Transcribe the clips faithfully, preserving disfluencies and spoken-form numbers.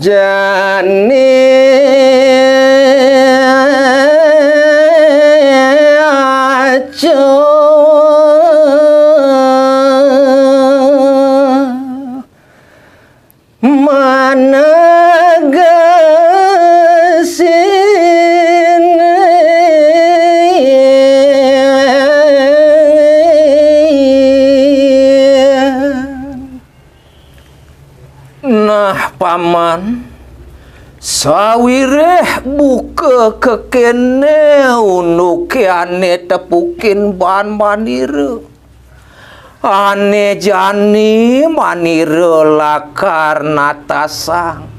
Dane aja manegasine. Nah, Paman, sawiréh buka kéné unduké ané tepukin baan manira. Ané jani manira lakar natasang,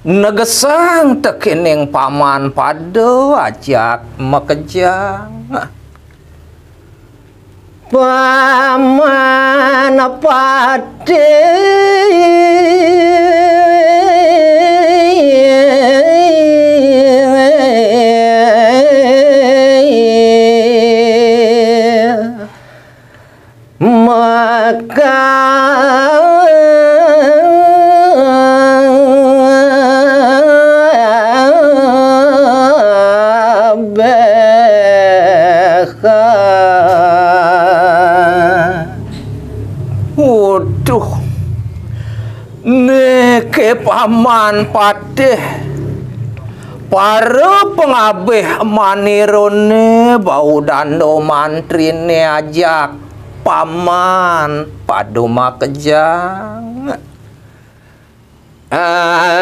negesang tekéning Paman pada ajak makejang. Paman Patih. Maka beka. Waduh, niki Paman Patih, para pangabih manirané bau danda mantriné ajak Paman pada makejang. Asing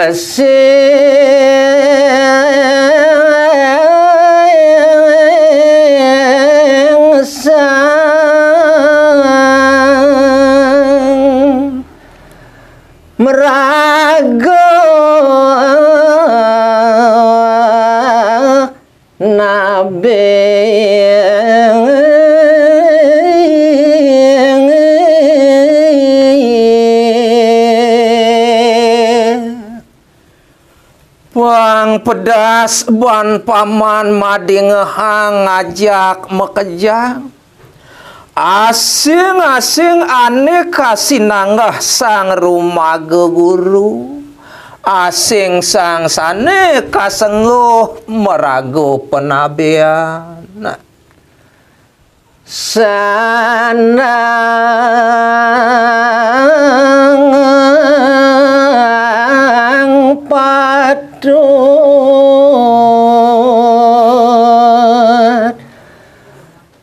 sang meraga nabe. Pang pedas ban Paman madingehang ajak makejang. Asing-asing ané kasinanggeh sang rumaga guru, asing sang sané kasengguh maraga panabéan. Sandang patut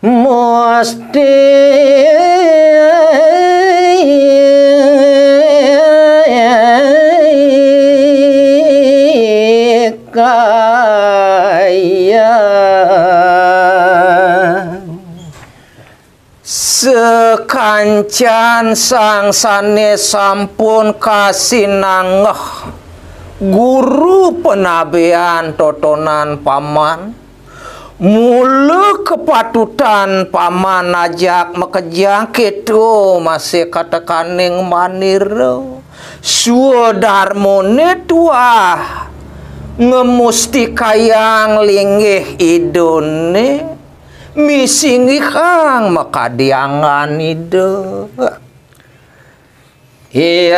musti kaya. Sakancan sang sané sampun kasinanggeh guru panabéan totonan Paman, mula kapatutan Paman ajak makejang, kéto masih katekaning manira. Swadarmané tuah ngamustikayang linggih Idané, misinggihang makadi anggan Ida. Yaning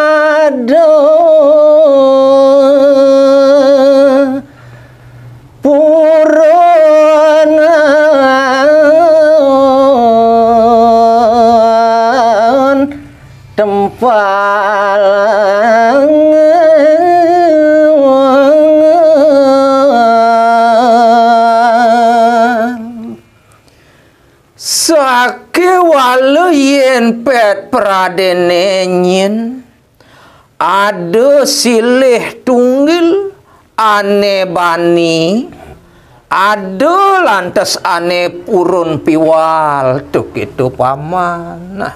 ada purun tempalan. Sakéwala yén pét pradéné nyén, ada silih tunggil ané bani, ada lantas ané purun piwal, tukitu Paman. Nah.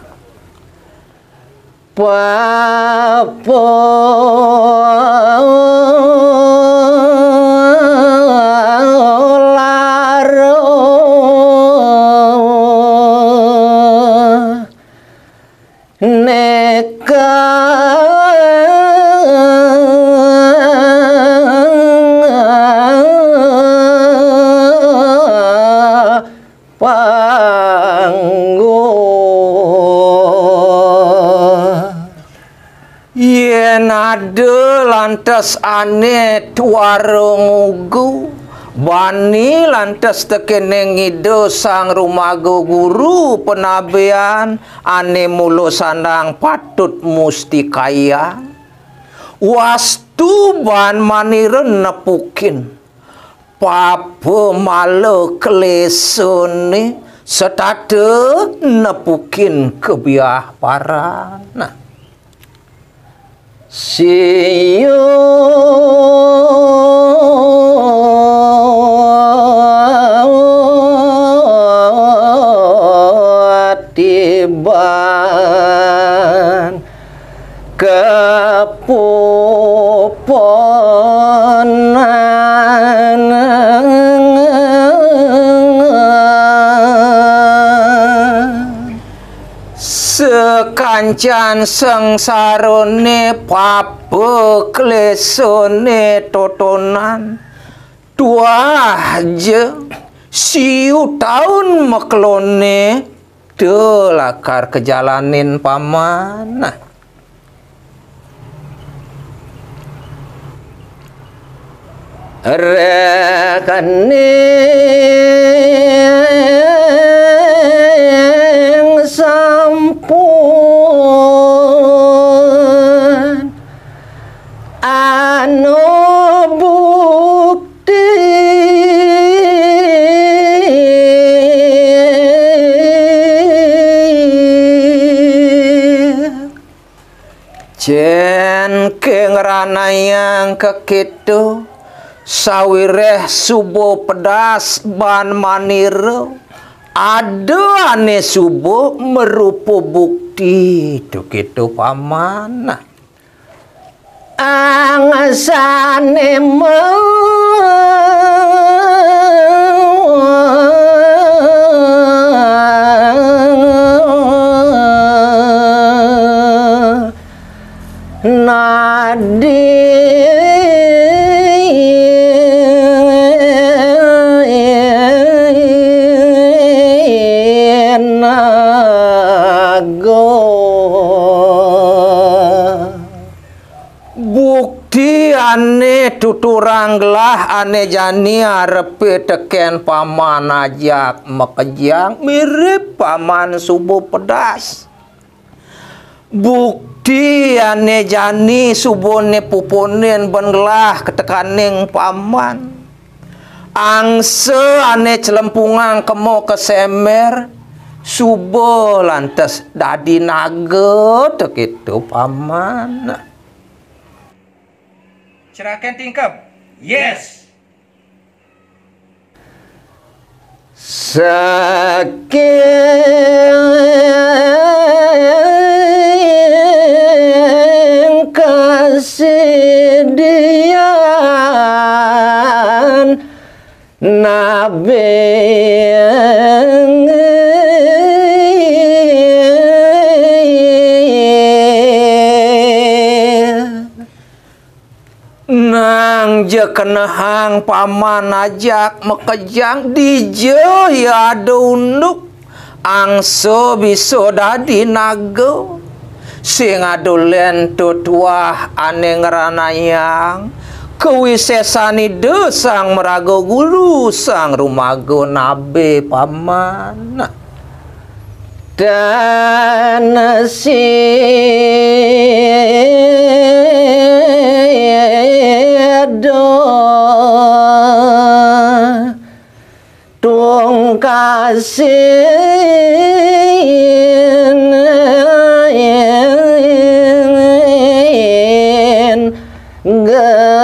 Papa lara neka pang Yén ada lantas ané tuara ngugu, bani lantas tekéning Ida Sang Rumaga Guru panabéan ané mula sandang patut mustikayang, wastu baan manira nepukin papa mala klésané, setata nepukin kebiaparan. Nah. Siu tiban kepuponan. Sakancan sangsarané papa klésané totonan. Tuah ja siu taun makeloné, teu lakar kajalanin paman. Rekening sampun anu bukti. Cén ké ngranayang kakéto, sawiréh suba pedas baan manira, ada ané suba marupa bukti, to kéto paman. Angsané nadi naga. Bukti ané tuturang gelah ané jani arepé tekén paman ajak makejang mirib paman suba pedas. Bukti ané jani subané pupunin ban gelah katekaning paman. Angsa ané clempungang kema ka sember, suba lantas dadi naga, to kéto paman. Cerakan tingkep. Yes. Saking kasidian nabi. Nang ja kenehang paman ajak makejang, dija ya ada unduk, angsa bisa dadi naga. Sing ada lén to tuah ané ngranayang kawisésan Ida Sang Maraga Guru, Sang Rumaga Nabi paman. Tan sida tungkasin gelah.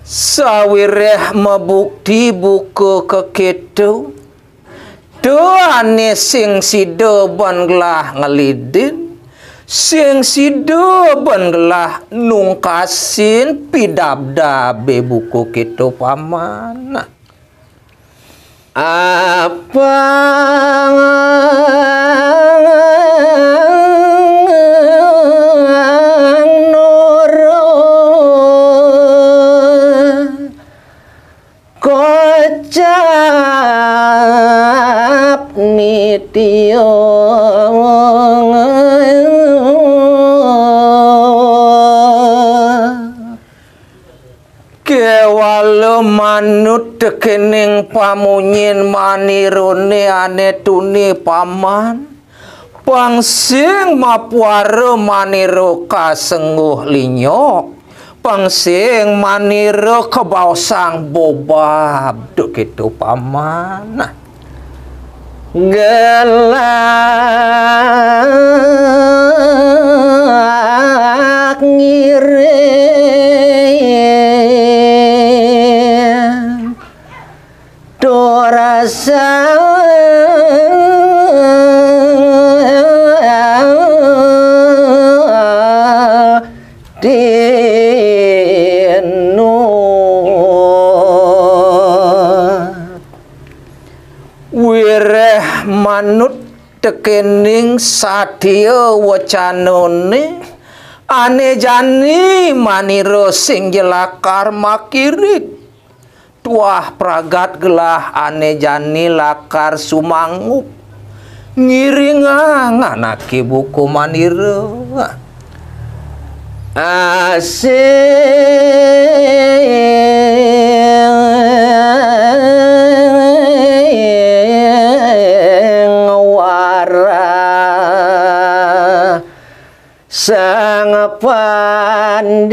Sawiréh mabukti buka kakéto, to ané sing sida ban gelah ngelidin, sing sida ban gelah nungkasin pidabdabé buka kéto paman. Apang nurut kocap nitya Kéwala manut tekéning pamunyin manirané ané tuni, Paman. Pang sing mapuara manira kasengguh linyok, pang sing manira kabaosang bobab, kéto, Paman. Nah. Gelah ngiring durasa dinu. Wiréh manut tekéning satia wacanané, ané jani manira sing ja lakar makirig. Tuah pragat gelah ané jani lakar sumanggup ngiringang anaké buka manira. Asing warah Sang Pandita.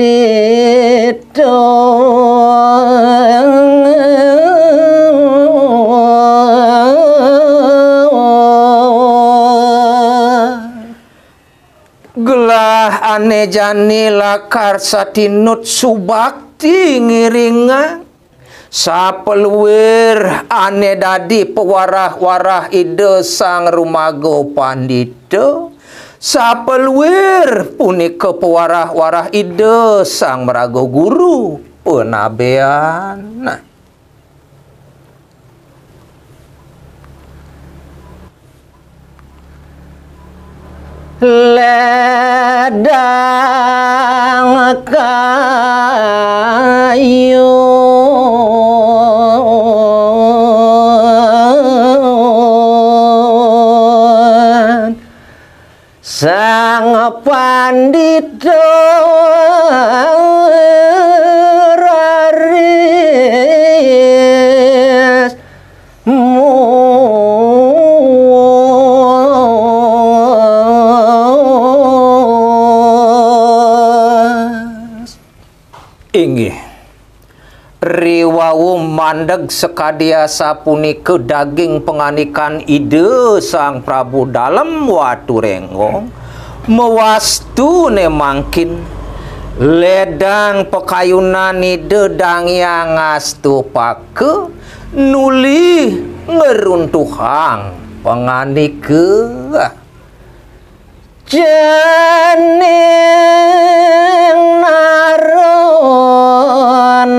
Gelah ané jani lakar satinut subakti ngiringang sapaluir ané dadi pawarah-warah Ida Sang Rumaga Pandita, sapaluir punika pawarah-warah Ida Sang Maraga Guru panabéan. Ledang kayun Sang Pandita raris muas. Inggih. Riwau mandeg sakadi asapunika daging pangandikan Ida Sang Prabu Dalem Watu Rénggong, mawastuné mangkin ledang pakayunan Ida Dang Hyang Astapaka nuli ngruntuhang pangandika. Cening narun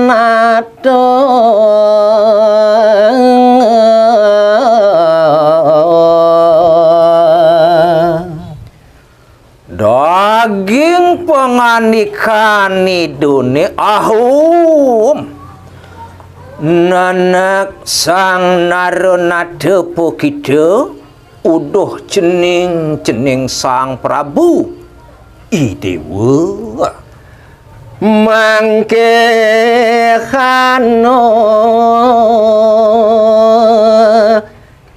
atur daging pangandikan Idané ahum. Nanak Sang Narunata pakita, uduh cening, cening Sang Prabu I Déwa. Mangkihana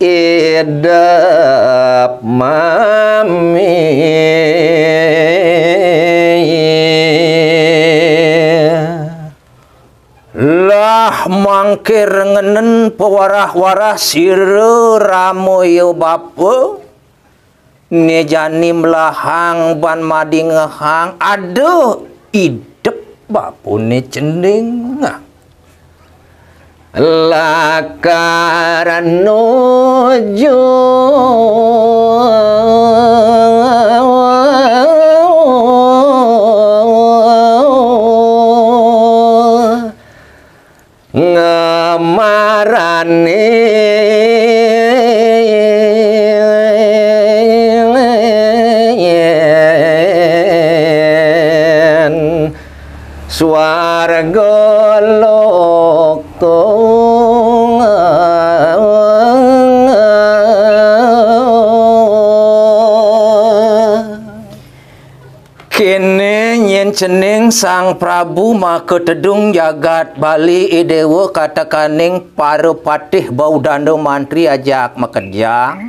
idep mami. Lah mangkir ngenen pawarah-warah sira Rama ya bapa, né jani melahang ban madingehang ada idep bapané cening. Lakar nuju ngamaranin swarga loka. Kéné nyén cening Sang Prabu Makatedung jagat Bali, I Déwa katekaning para patih, bau danda mantri ajak makejang.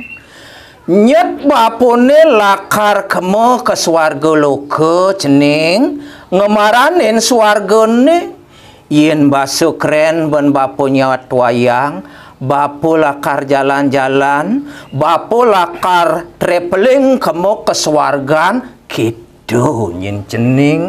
Nyet bapané lakar kema ka swarga loka cening, ngemaranin swargané. Yén basa kerén ban bapa nyawat wayang, bapa lakar jalan-jalan, bapa lakar traveling kema ka swargan, kéto nyén cening.